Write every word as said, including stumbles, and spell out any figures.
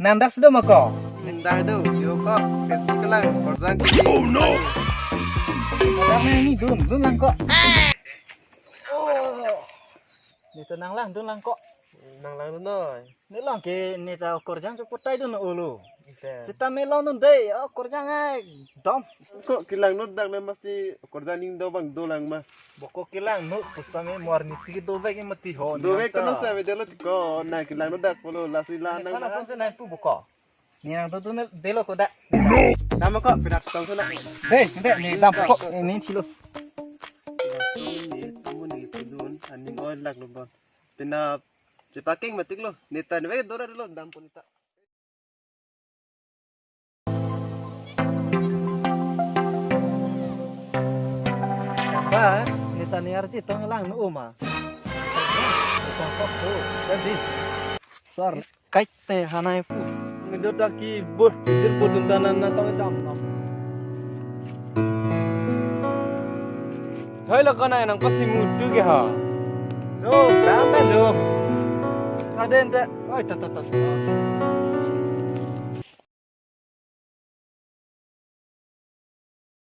Nang dak si do ma ko? Hmm, dak do, yo ko, Facebook kelang, Korjang. Oh no! Dak nang ni dun, dun lang ko. Oh. Neta nang lang, dun lang ko. Nang lang dun noi. Ne long ke neta Korjang chok potai dun olo. Ite. Seta me long dun dei, oh Korjang ai. Dom. Ko kelang non dak ne masi Korjang ning do bang do lang ma. Boko kelang non, pusitame mo arnisi ke dovek mati ho. Dovek nang ta. Kono sa vedelo ko, nang kelang non dak pulo, lasi la nang. Nang la. Son se nang pu boko. Ni nang do dun delo ko dak. Nama ko, pirak tong sana. Dei, dei, ni dam ko, ni chilo. Ni, kamu ni, tulun, aning oi lak lo bon. Pina, chepaking matik lo, neta ni, eh, dora lo, dam pun neta. Ba, neta ni arji tong lang no uma. Tong kok tu, jadi. Sar. Kaite hanai pu. Mido ta ki bot, jil bot dun tanan na tong dam nam. Thoi lo kanai nang pasi mutu ke ha. Jo, dam ta jo. Kaden te. Oi, ta, ta, ta, ta.